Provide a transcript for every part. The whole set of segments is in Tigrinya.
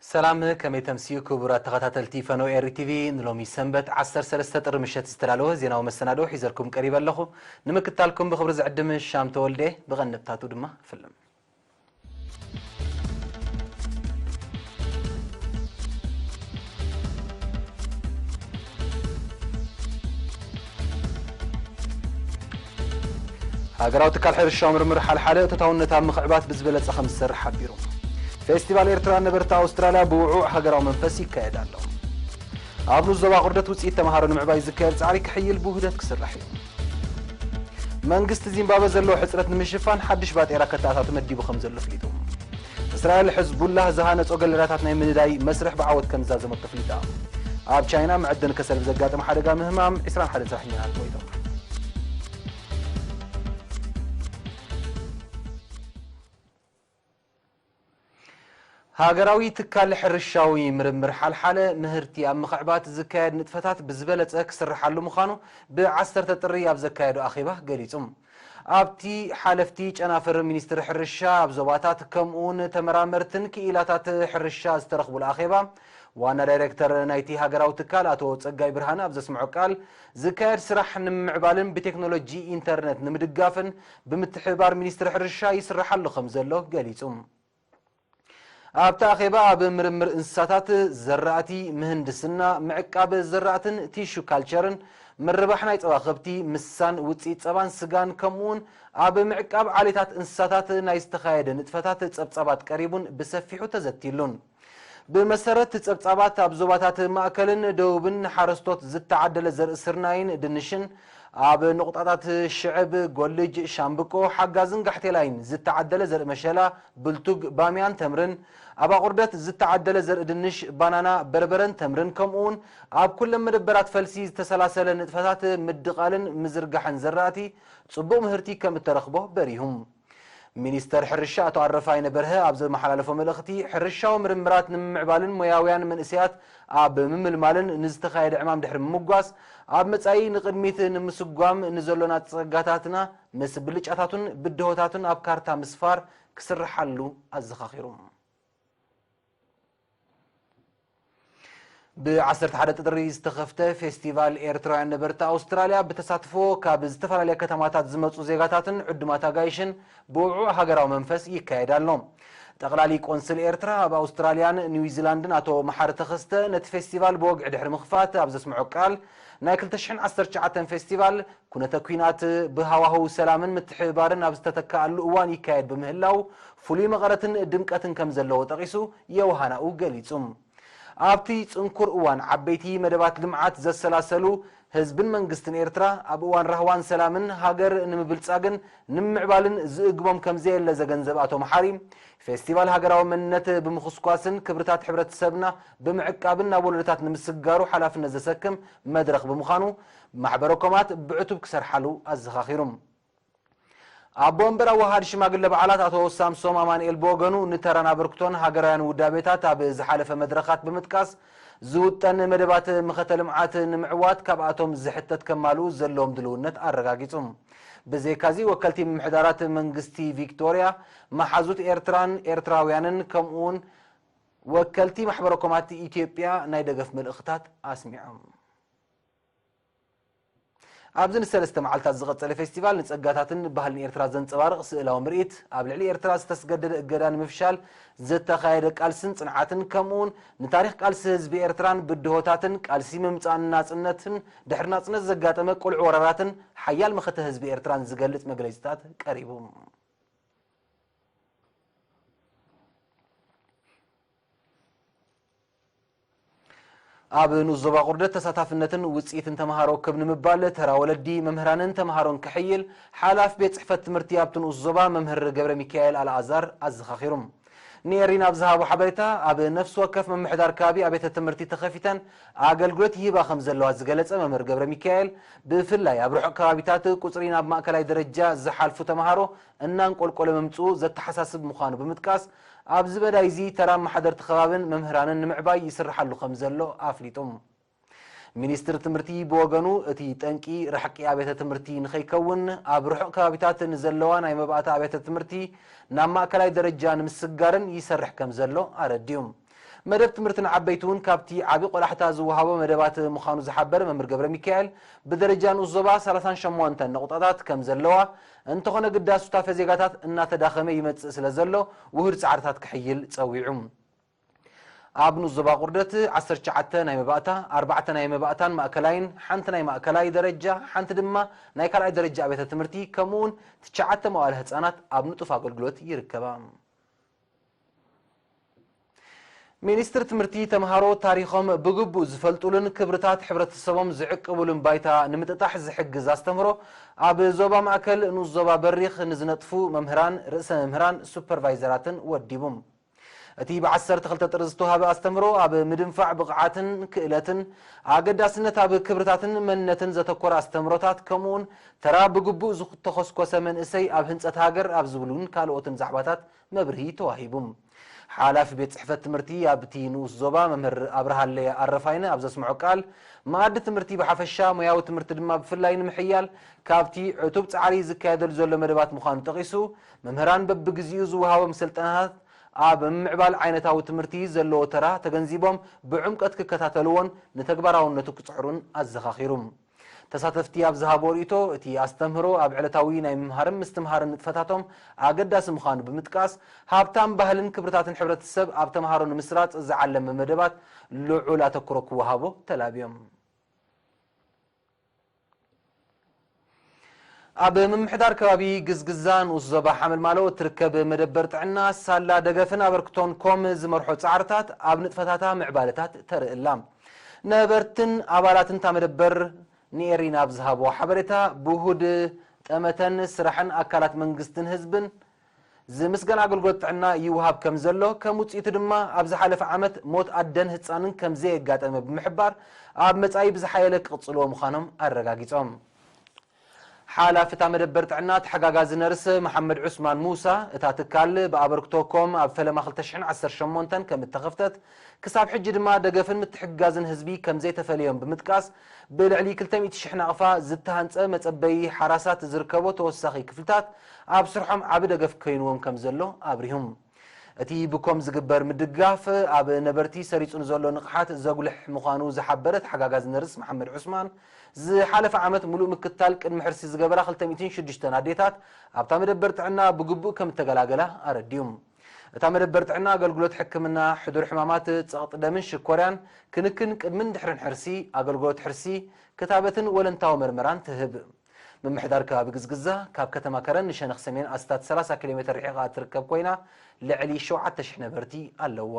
ሰላም፣ ከመይ ተምስዩ ክቡራት ተኸታተልቲ ፈነው ኤሪ ቲቪ። ንሎሚ ሰንበት ዓሰርተ ሰለስተ ጥሪ ምሸት ዝተዳለወ ዜናዊ መሰናድኦ ሒዘልኩም ቀሪበ ኣለኹ። ንምክታልኩም ብኽብሪ ዝዕድም ሻም ተወልደ፣ ብቐንድብታቱ ድማ ፍልም። ሃገራዊ ትካል ሕርሻ ምርምር ሓልሓለ ተታውነት ኣብ ምኽዕባት ብዝበለጸ ከም ዝሰርሕ ሓቢሩ። ፌስቲቫል ኤርትራ ነበርቲ ኣውስትራልያ ብውዑዕ ሃገራዊ መንፈስ ይካየድ ኣሎ። ኣብ ንኡስ ዞባ ቁርደት ውጽኢት ተምሃሮ ንምዕባይ ዝካየድ ጻዕሪ ክሕይል ብውህደት ክስራሕ እዩ። መንግስቲ ዚምባብወ ዘለዎ ሕጽረት ንምሽፋን ሓድሽ ባጤራ ከተኣታቱ መዲቡ ከም ዘሎ ኣፍሊጡ። እስራኤል ሕዝቡላህ ዝሃነጾ ገለላታት ናይ ምንዳይ መስርሕ ብዓወት ከም ዝዛዘመቶ ኣፍሊጣ። ኣብ ቻይና መዐደኒ ከሰል ብዘጋጠመ ሓደጋ ምህማም ዕስራን ሓደን ሰራሕተኛታት ሞይቶም። ሃገራዊ ትካል ሕርሻዊ ምርምር ሓልሓለ ምህርቲ ኣብ ምኽዕባት ዝካየድ ንጥፈታት ብዝበለጸ ክስርሓሉ ምዃኑ ብዓሰርተ ጥሪ ኣብ ዘካየዶ ኣኼባ ገሊጹ። ኣብቲ ሓለፍቲ ጨናፍር ሚኒስትሪ ሕርሻ ኣብ ዞባታት ከምኡውን ተመራመርትን ክኢላታት ሕርሻ ዝተረኽቡሉ ኣኼባ ዋና ዳይሬክተር ናይቲ ሃገራዊ ትካል ኣቶ ጸጋይ ብርሃነ ኣብ ዘስምዖ ቃል ዝካየድ ስራሕ ንምምዕባልን ብቴክኖሎጂ ኢንተርነት ንምድጋፍን ብምትሕብባር ሚኒስትሪ ሕርሻ ይስርሓሉ ከም ዘሎ ገሊጹ። ኣብቲ ኣኼባ ኣብ ምርምር እንስሳታት፣ ዘራእቲ፣ ምህንድስና፣ ምዕቃብ ዘራእትን ቲሹ ካልቸርን፣ ምርባሕ ናይ ጸባ ከብቲ፣ ምስሳን ውጽኢት ጸባን ስጋን፣ ከምኡውን ኣብ ምዕቃብ ዓሌታት እንስሳታት ናይ ዝተኻየደ ንጥፈታት ጸብጻባት ቀሪቡን ብሰፊሑ ተዘትይሉን። ብመሰረት ጸብጻባት፣ ኣብ ዞባታት ማእከልን ደቡብን ንሓረስቶት ዝተዓደለ ዘርኢ ስርናይን ድንሽን፣ ኣብ ንቑጣታት ሽዕብ፣ ጎልጅ፣ ሻምብቆ፣ ሓጋዝን ጋሕቴላይን ዝተዓደለ ዘርኢ መሸላ፣ ብልቱግ፣ ባምያን ተምርን፣ ኣብ ኣቑርደት ዝተዓደለ ዘርኢ ድንሽ፣ ባናና፣ በርበረን ተምርን፣ ከምኡውን ኣብ ኩለን መደበራት ፈልሲ ዝተሰላሰለ ንጥፈታት ምድቓልን ምዝርጋሕን ዘራእቲ ጽቡቕ ምህርቲ ከም እተረኽቦ በሪሁ። ሚኒስተር ሕርሻ ኣቶ ኣረፋይነ በርሀ ኣብ ዘመሓላለፎ መልእኽቲ፣ ሕርሻዊ ምርምራት ንምምዕባልን ሞያውያን መንእሰያት ኣብ ምምልማልን ንዝተኻየደ ዕማም ድሕሪ ምምጓስ፣ ኣብ መጻኢ ንቕድሚት ንምስጓም ንዘሎና ጸጋታትና ምስ ብልጫታቱን ብድሆታቱን ኣብ ካርታ ምስፋር ክስርሓሉ ኣዘኻኺሩ። ብ ዓሰርተ ሓደ ጥሪ ዝተኸፍተ ፌስቲቫል ኤርትራውያን ነበርቲ ኣውስትራልያ ብተሳትፎ ካብ ዝተፈላለያ ከተማታት ዝመጹ ዜጋታትን ዕዱማት ኣጋይሽን ብውዑዕ ሃገራዊ መንፈስ ይካየድ ኣሎ። ጠቕላሊ ቆንስል ኤርትራ ኣብ ኣውስትራልያን ኒውዚላንድን ኣቶ መሓሪ ተኸስተ ነቲ ፌስቲቫል ብወግዒ ድሕሪ ምኽፋት ኣብ ዘስምዖ ቃል፣ ናይ ክልተ ሽሕን ዓሰርተ ትሽዓተን ፌስቲቫል ኩነተ ኲናት ብሃዋህው ሰላምን ምትሕብባርን ኣብ ዝተተክኣሉ እዋን ይካየድ ብምህላው፣ ፍሉይ መቐረትን ድምቀትን ከም ዘለዎ ጠቒሱ፣ የውሃናኡ ገሊጹ። ኣብቲ ጽንኩር እዋን፣ ዓበይቲ መደባት ልምዓት ዘሰላሰሉ ህዝብን መንግስትን ኤርትራ፣ ኣብ እዋን ራህዋን ሰላምን ሃገር ንምብልጻግን ንምምዕባልን ዝእግሞም ከም ዘየለ ዘገንዘበ ኣቶ መሓሪ፣ ፌስቲቫል ሃገራዊ መንነት ብምኹስኳስን ክብርታት ሕብረተሰብና ብምዕቃብን ናብ ወለዶታት ንምስጋሩ ሓላፍነት ዘሰክም መድረኽ ብምዃኑ፣ ማሕበረ ኮማት ብዕቱብ ክሰርሓሉ ኣዘኻኺሩ። ኣቦ ወንበር ኣወሃሃዲ ሽማግለ በዓላት ኣቶ ሳምሶም ኣማኑኤል ብወገኑ፣ ንተራን ኣበርክቶን ሃገራውያን ውዳቤታት ኣብ ዝሓለፈ መድረኻት ብምጥቃስ፣ ዝውጠን መደባት መኸተ ልምዓት ንምዕዋት ካብኣቶም ዝሕተት ከማልኡ ዘለዎም ድልውነት ኣረጋጊጹ። ብዘይካዚ፣ ወከልቲ ምምሕዳራት መንግስቲ ቪክቶርያ፣ መሓዙት ኤርትራን ኤርትራውያንን፣ ከምኡውን ወከልቲ ማሕበረ ኮማት ኢትዮጵያ ናይ ደገፍ መልእኽታት ኣስሚዖም። ኣብዚ ንሰለስተ መዓልታት ዝቐጸለ ፌስቲቫል፣ ንጸጋታትን ባህልን ኤርትራ ዘንጸባርቕ ስእላዊ ምርኢት፣ ኣብ ልዕሊ ኤርትራ ዝተስገደደ እገዳ ንምፍሻል ዝተኻየደ ቃልስን ጽንዓትን፣ ከምኡውን ንታሪኽ ቃልሲ ህዝቢ ኤርትራን ብድሆታትን፣ ቃልሲ ምምጻእ ናጽነትን ድሕሪ ናጽነት ዘጋጠመ ቅሉዕ ወራራትን ሓያል መኸተ ህዝቢ ኤርትራን ዝገልጽ መግለጺታት ቀሪቡ። ኣብ ንኡስ ዞባ ቁርደት ተሳታፍነትን ውጽኢትን ተምሃሮ ክብ ንምባል፣ ተራ ወለዲ፣ መምህራንን ተምሃሮን ክሕይል፣ ሓላፊ ቤት ጽሕፈት ትምህርቲ ኣብቲ ንኡስ ዞባ መምህር ገብረ ሚካኤል ኣልኣዛር ኣዘኻኺሩ። ንኤሪና ኣብ ዝሃቦ ሓበሬታ፣ ኣብ ነፍሲ ወከፍ ምምሕዳር ከባቢ ኣብያተ ትምህርቲ ተኸፊተን ኣገልግሎት ይህባ ከም ዘለዋ ዝገለጸ መምህር ገብረ ሚካኤል፣ ብፍላይ ኣብ ርሑቕ ከባቢታት ቁጽሪ ናብ ማእከላይ ደረጃ ዝሓልፉ ተምሃሮ እናንቆልቆለ ምምጽኡ ዘተሓሳስብ ምዃኑ ብምጥቃስ፣ ኣብዚ መዳይ እዚ ተራ ኣመሓደርቲ ከባብን መምህራንን ንምዕባይ ይስርሓሉ ከም ዘሎ ኣፍሊጡ። ሚኒስትሪ ትምህርቲ ብወገኑ፣ እቲ ጠንቂ ርሕቂ ኣብያተ ትምህርቲ ንኸይከውን፣ ኣብ ርሑቕ ከባቢታት ንዘለዋ ናይ መባእታ ኣብያተ ትምህርቲ ናብ ማእከላይ ደረጃ ንምስግጋርን ይሰርሕ ከም ዘሎ ኣረዲኡ። መደብ ትምህርቲ ንዓበይቲ እውን ካብቲ ዓቢ ቆላሕታ ዝወሃቦ መደባት ምዃኑ ዝሓበረ መምህር ገብረ ሚካኤል፣ ብደረጃ ንኡስ ዞባ ሰላሳን ሸሞንተን ነቑጣታት ከም ዘለዋ፣ እንተኾነ ግዳ ሱታፌ ዜጋታት እናተዳኸመ ይመጽእ ስለ ዘሎ፣ ውሁድ ጻዕርታት ክሕይል ጸዊዑ። ኣብ ንኡስ ዞባ ቁርደት ዓሰርተ ትሽዓተ ናይ መባእታ፣ ኣርባዕተ ናይ መባእታን ማእከላይን፣ ሓንቲ ናይ ማእከላይ ደረጃ፣ ሓንቲ ድማ ናይ ካልኣይ ደረጃ ኣብያተ ትምህርቲ፣ ከምኡውን ትሽዓተ መዋእለ ህጻናት ኣብ ንጡፍ ኣገልግሎት ይርከባ። ሚኒስትሪ ትምህርቲ፣ ተምሃሮ ታሪኾም ብግቡእ ዝፈልጡሉን ክብርታት ሕብረተሰቦም ዝዕቅቡሉን ባይታ ንምጥጣሕ ዝሕግዝ ኣስተምህሮ ኣብ ዞባ ማእከል ንኡስ ዞባ በሪኽ ንዝነጥፉ መምህራን፣ ርእሰ መምህራን፣ ሱፐርቫይዘራትን ወዲቡ። እቲ ብዓሰርተ ክልተ ጥሪ ዝተዋህበ ኣስተምህሮ፣ ኣብ ምድንፋዕ ብቕዓትን ክእለትን፣ ኣገዳስነት ኣብ ክብርታትን መንነትን ዘተኮረ ኣስተምህሮታት፣ ከምኡውን ተራ ብግቡእ ዝተኾስኮሰ መንእሰይ ኣብ ህንጸት ሃገር ኣብ ዝብሉን ካልኦትን ዛዕባታት መብርሂ ተዋሂቡ። ሓላፊ ቤት ጽሕፈት ትምህርቲ ኣብቲ ንኡስ ዞባ መምህር ኣብርሃለይ ኣረፋይነ ኣብ ዘስምዖ ቃል፣ መኣዲ ትምህርቲ ብሓፈሻ፣ ሞያዊ ትምህርቲ ድማ ብፍላይ ንምሕያል ካብቲ ዕቱብ ጻዕሪ ዝካየደሉ ዘሎ መደባት ምዃኑ ጠቒሱ፣ መምህራን በብግዜኡ ዝወሃቦም ስልጠናታት ኣብ ምምዕባል ዓይነታዊ ትምህርቲ ዘለዎ ተራ ተገንዚቦም ብዕምቀት ክከታተልዎን ንተግባራውነቱ ክጽዕሩን ኣዘኻኺሩ። ተሳተፍቲ ኣብ ዝሃቦ ርእይቶ፣ እቲ ኣስተምህሮ ኣብ ዕለታዊ ናይ ምምሃርን ምስትምሃርን ንጥፈታቶም ኣገዳሲ ምዃኑ ብምጥቃስ፣ ሃብታም ባህልን ክብርታትን ሕብረተሰብ ኣብ ተምሃሮ ንምስራጽ ዝዓለመ መደባት ልዑል ኣተኩሮ ክወሃቦ ተላብዮም። ኣብ ምምሕዳር ከባቢ ግዝግዛ ንኡስ ዞባ ሓመልማሎ እትርከብ መደበር ጥዕና፣ ሳላ ደገፍን ኣበርክቶን ኮም ዝመርሖ ጻዕርታት ኣብ ንጥፈታታ ምዕባለታት ተርኢ ኣላ። ነበርትን ኣባላትን እታ መደበር ንኤሪና ኣብ ዝሃብዎ ሓበሬታ፣ ብውሁድ ጠመተን ስራሕን ኣካላት መንግስትን ህዝብን ዝምስገን ኣገልግሎት ጥዕና ይወሃብ ከም ዘሎ፣ ከም ውጽኢቱ ድማ ኣብ ዝሓለፈ ዓመት ሞት ኣደን ህጻንን ከም ዘየጋጠመ ብምሕባር፣ ኣብ መጻኢ ብዝሓየለ ክቕጽልዎ ምዃኖም ኣረጋጊጾም። ሓላፊ እታ መደበር ጥዕና ተሓጋጋዚ ነርስ መሓመድ ዑስማን ሙሳ፣ እታ ትካል ብኣበርክቶ ኮም ኣብ ፈለማ ክልተ ሽሕን ዓሰርተ ሸሞንተን ከም እተኸፍተት፣ ክሳብ ሕጂ ድማ ደገፍን ምትሕግጋዝን ህዝቢ ከም ዘይተፈለዮም ብምጥቃስ፣ ብልዕሊ ክልተ ሚእቲ ሽሕ ናቕፋ ዝተሃንጸ መጸበዪ ሓራሳት ዝርከቦ ተወሳኺ ክፍልታት ኣብ ስርሖም ዓቢ ደገፍ ኮይንዎም ከም ዘሎ ኣብሪሁም። እቲ ብኮም ዝግበር ምድጋፍ ኣብ ነበርቲ ሰሪጹ ንዘሎ ንቕሓት ዘጉልሕ ምዃኑ ዝሓበረ ተሓጋጋዚ ነርስ መሓመድ ዑስማን፣ ዝሓለፈ ዓመት ምሉእ ምክታል ቅድሚ ሕርሲ ዝገበራ ክልተ ሚእትን ሽዱሽተን ኣዴታት ኣብታ መደበር ጥዕና ብግቡእ ከም እተገላገላ ኣረዲኡ። እታ መደበር ጥዕና ኣገልግሎት ሕክምና ሕዱር ሕማማት ጸቕጢ ደምን ሽኮርያን፣ ክንክን ቅድምን ድሕርን ሕርሲ፣ ኣገልግሎት ሕርሲ፣ ክታበትን ወለንታዊ መርመራን ትህብ። ምምሕዳር ከባቢ ግዝግዛ ካብ ከተማ ከረን ንሸነኽ ሰሜን ኣስታት ሰላሳ ኪሎ ሜትር ርሒቓ እትርከብ ኮይና፣ ልዕሊ ሸውዓተ ሽሕ ነበርቲ ኣለዋ።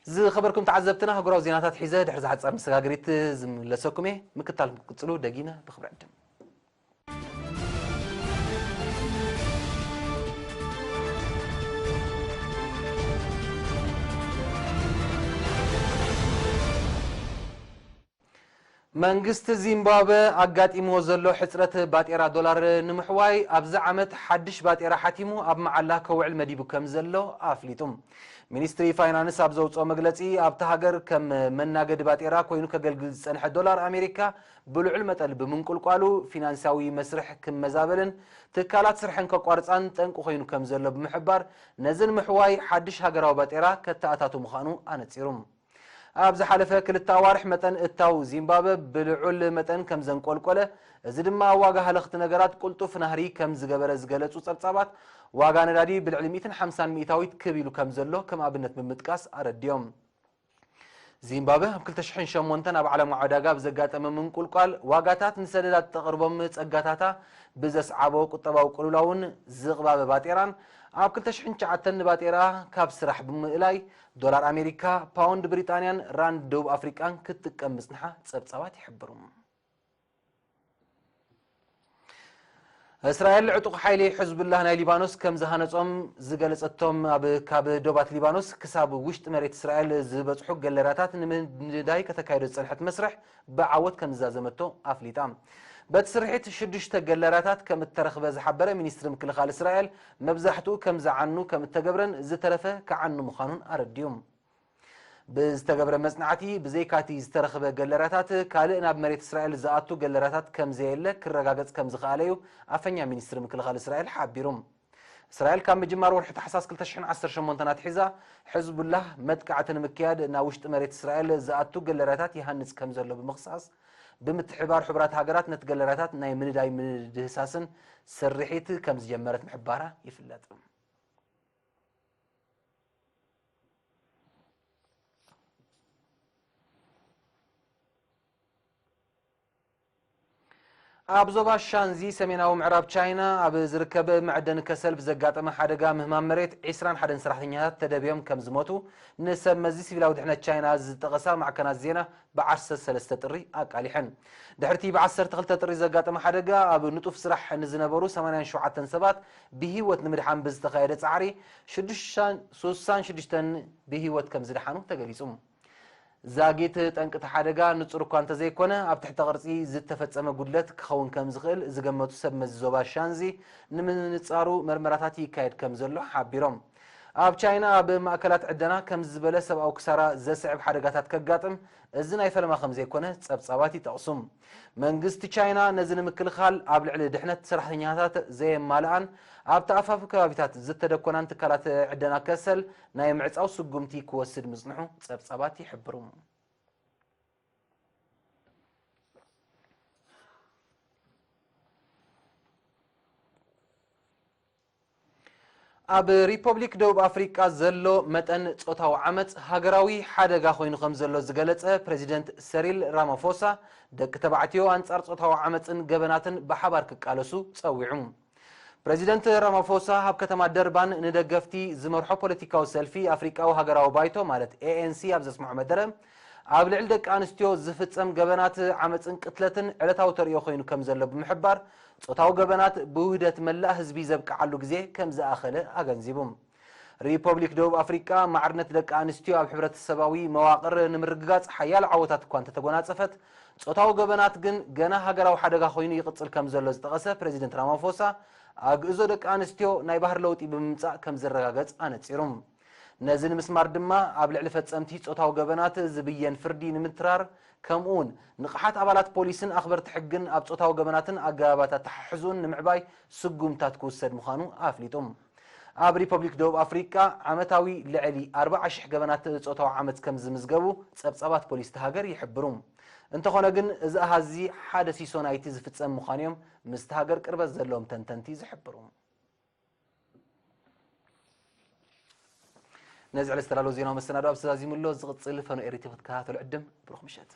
ዝኸበርኩም ተዓዘብትና፣ ኣህጉራዊ ዜናታት ሒዘ ድሕሪ ዝሓጸር መሰጋገሪት ዝምለሰኩም እየ። ምክታል ክትቅጽሉ ደጊመ ብኽብሪ ዕድም። መንግስቲ ዚምባብወ ኣጋጢምዎ ዘሎ ሕጽረት ባጤራ ዶላር ንምሕዋይ፣ ኣብዚ ዓመት ሓድሽ ባጤራ ሓቲሙ ኣብ መዓላ ከውዕል መዲቡ ከም ዘሎ ኣፍሊጡ። ሚኒስትሪ ፋይናንስ ኣብ ዘውጽኦ መግለጺ፣ ኣብታ ሃገር ከም መናገዲ ባጤራ ኮይኑ ከገልግል ዝጸንሐ ዶላር ኣሜሪካ ብልዑል መጠን ብምንቁልቋሉ፣ ፊናንሳዊ መስርሕ ክመዛበልን ትካላት ስርሐን ከቋርጻን ጠንቂ ኮይኑ ከም ዘሎ ብምሕባር፣ ነዚ ንምሕዋይ ሓድሽ ሃገራዊ ባጤራ ከተኣታቱ ምዃኑ ኣነጺሩ። ኣብ ዝሓለፈ ክልተ ኣዋርሕ፣ መጠን እታው ዚምባብወ ብልዑል መጠን ከም ዘንቆልቆለ፣ እዚ ድማ ዋጋ ሃለኽቲ ነገራት ቅልጡፍ ናህሪ ከም ዝገበረ ዝገለጹ ጸብጻባት፣ ዋጋ ነዳዲ ብልዕሊ ሚእትን ሓምሳን ሚእታዊት ክብ ኢሉ ከም ዘሎ ከም ኣብነት ብምጥቃስ ኣረዲኦም። ዚምባብወ ኣብ ክልተ ሽሕን ሸሞንተን ኣብ ዓለማዊ ዕዳጋ ብዘጋጠመ ምንቁልቋል ዋጋታት፣ ንሰደዳት እተቕርቦም ጸጋታታ ብዘስዓቦ ቁጠባዊ ቅልውላውን ዝቕባበ ባጤራን፣ ኣብ ክልተ ሽሕን ትሽዓተን ንባጤራ ካብ ስራሕ ብምእላይ ዶላር ኣሜሪካ፣ ፓውንድ ብሪጣንያን ራንድ ደቡብ ኣፍሪቃን ክትጥቀም ምጽንሓ ጸብጻባት ይሕብሩ። እስራኤል ዕጡቕ ሓይሊ ሕዝቡላህ ናይ ሊባኖስ ከም ዝሃነጾም ዝገለጸቶም ኣብ ካብ ዶባት ሊባኖስ ክሳብ ውሽጢ መሬት እስራኤል ዝበጽሑ ገለራታት ንምንዳይ ከተካይዶ ዝጸንሐት መስርሕ ብዓወት ከም ዝዛዘመቶ ኣፍሊጣ። በቲ ስርሒት ሽዱሽተ ገለራታት ከም እተረኽበ ዝሓበረ ሚኒስትሪ ምክልኻል እስራኤል፣ መብዛሕትኡ ከም ዝዓኑ ከም እተገብረን ዝተረፈ ክዓኑ ምዃኑን ኣረዲኡ። ብዝተገብረ መጽናዕቲ፣ ብዘይካቲ ዝተረኽበ ገለራታት፣ ካልእ ናብ መሬት እስራኤል ዝኣቱ ገለራታት ከም ዘየለ ክረጋገጽ ከም ዝኸኣለ እዩ ኣፈኛ ሚኒስትሪ ምክልኻል እስራኤል ሓቢሩ። እስራኤል ካብ ምጅማር ወርሒ ታሕሳስ ክልተ ሽሕን ዓሰርተ ሸሞንተን ኣትሒዛ፣ ሕዝቡላህ መጥቃዕቲ ንምክያድ ናብ ውሽጢ መሬት እስራኤል ዝኣቱ ገለራታት ይሃንጽ ከም ዘሎ ብምኽሳስ፣ ብምትሕብባር ሕቡራት ሃገራት ነቲ ገለራታት ናይ ምንዳይ ምድህሳስን ስርሒት ከም ዝጀመረት ምሕባራ ይፍለጥ። ኣብ ዞባ ሻንዚ ሰሜናዊ ምዕራብ ቻይና ኣብ ዝርከብ መዕደኒ ከሰል ብዘጋጠመ ሓደጋ ምህማም መሬት ዒስራን ሓደን ሰራሕተኛታት ተደብዮም ከም ዝሞቱ ንሰብ መዚ ሲቪላዊ ድሕነት ቻይና ዝጠቐሳ ማዕከናት ዜና ብዓሰርተ ሰለስተ ጥሪ ኣቃሊሐን። ድሕርቲ ብዓሰርተ ክልተ ጥሪ ዘጋጠመ ሓደጋ ኣብ ንጡፍ ስራሕ ንዝነበሩ ሰማንያን ሸውዓተን ሰባት ብህይወት ንምድሓን ብዝተኻየደ ጻዕሪ ሽዱሽተ ሱሳን ሽዱሽተን ብህይወት ከም ዝደሓኑ ተገሊጹ። ዛጊት ጠንቂ እቲ ሓደጋ ንጹር እኳ እንተዘይኮነ፣ ኣብ ትሕተ ቅርጺ ዝተፈጸመ ጉድለት ክኸውን ከም ዝኽእል ዝገመቱ ሰብ መዚ ዞባ ሻንዚ ንምንጻሩ መርመራታት ይካየድ ከም ዘሎ ሓቢሮም። ኣብ ቻይና ኣብ ማእከላት ዕደና ከምዚ ዝበለ ሰብኣዊ ክሳራ ዘስዕብ ሓደጋታት ከጋጥም እዚ ናይ ፈለማ ከም ዘይኮነ ጸብጻባት ይጠቕሱ። መንግስቲ ቻይና ነዚ ንምክልኻል ኣብ ልዕሊ ድሕነት ሰራሕተኛታት ዘየማልኣን ኣብቲ ኣፋፍ ከባቢታት ዝተደኮናን ትካላት ዕደና ከሰል ናይ ምዕጻው ስጉምቲ ክወስድ ምጽንሑ ጸብጻባት ይሕብሩ። ኣብ ሪፐብሊክ ደቡብ ኣፍሪቃ ዘሎ መጠን ጾታዊ ዓመጽ ሃገራዊ ሓደጋ ኮይኑ ከም ዘሎ ዝገለጸ ፕሬዚደንት ሰሪል ራማፎሳ፣ ደቂ ተባዕትዮ ኣንጻር ጾታዊ ዓመጽን ገበናትን ብሓባር ክቃለሱ ጸዊዑ። ፕሬዚደንት ራማፎሳ ኣብ ከተማ ደርባን ንደገፍቲ ዝመርሖ ፖለቲካዊ ሰልፊ ኣፍሪቃዊ ሃገራዊ ባይቶ ማለት ኤ ኤን ሲ ኣብ ዘስምዖ መደረ፣ ኣብ ልዕሊ ደቂ ኣንስትዮ ዝፍጸም ገበናት ዓመጽን ቅትለትን ዕለታዊ ተርእዮ ኮይኑ ከም ዘሎ ብምሕባር፣ ጾታዊ ገበናት ብውህደት መላእ ህዝቢ ዘብቅዓሉ ግዜ ከም ዝኣኸለ ኣገንዚቡ። ሪፐብሊክ ደቡብ ኣፍሪቃ ማዕርነት ደቂ ኣንስትዮ ኣብ ሕብረተሰባዊ መዋቕር ንምርግጋጽ ሓያሎ ዓወታት እኳ እንተተጎናጸፈት፣ ጾታዊ ገበናት ግን ገና ሃገራዊ ሓደጋ ኮይኑ ይቕጽል ከም ዘሎ ዝጠቐሰ ፕሬዚደንት ራማፎሳ፣ ኣግእዞ ደቂ ኣንስትዮ ናይ ባህሪ ለውጢ ብምምጻእ ከም ዝረጋገጽ ኣነጺሩ። ነዚ ንምስማር ድማ ኣብ ልዕሊ ፈጸምቲ ጾታዊ ገበናት ዝብየን ፍርዲ ንምትራር፣ ከምኡውን ንቕሓት ኣባላት ፖሊስን ኣኽበርቲ ሕግን ኣብ ጾታዊ ገበናትን ኣገባባት ኣተሓሕዝኡን ንምዕባይ ስጉምታት ክውሰድ ምዃኑ ኣፍሊጡ። ኣብ ሪፐብሊክ ደቡብ ኣፍሪቃ ዓመታዊ ልዕሊ ኣርባዓ ሽሕ ገበናት ጾታዊ ዓመጽ ከም ዝምዝገቡ ጸብጻባት ፖሊስ እታ ሃገር ይሕብሩ። እንተኾነ ግን፣ እዚ ኣሃዚ ሓደ ሲሶ ናይቲ ዝፍጸም ምዃኑ እዮም ምስቲ ሃገር ቅርበት ዘለዎም ተንተንቲ ዝሕብሩ። ነዚ ዕለት ዝተዳለወ ዜናዊ መሰናዶ ኣብዚ ተዛዚሙ ኣሎ። ዝቕጽል ፈኖ ኤሪ ቲቪ ክትከታተሉ ዕድም። ብሩኽ ምሸት።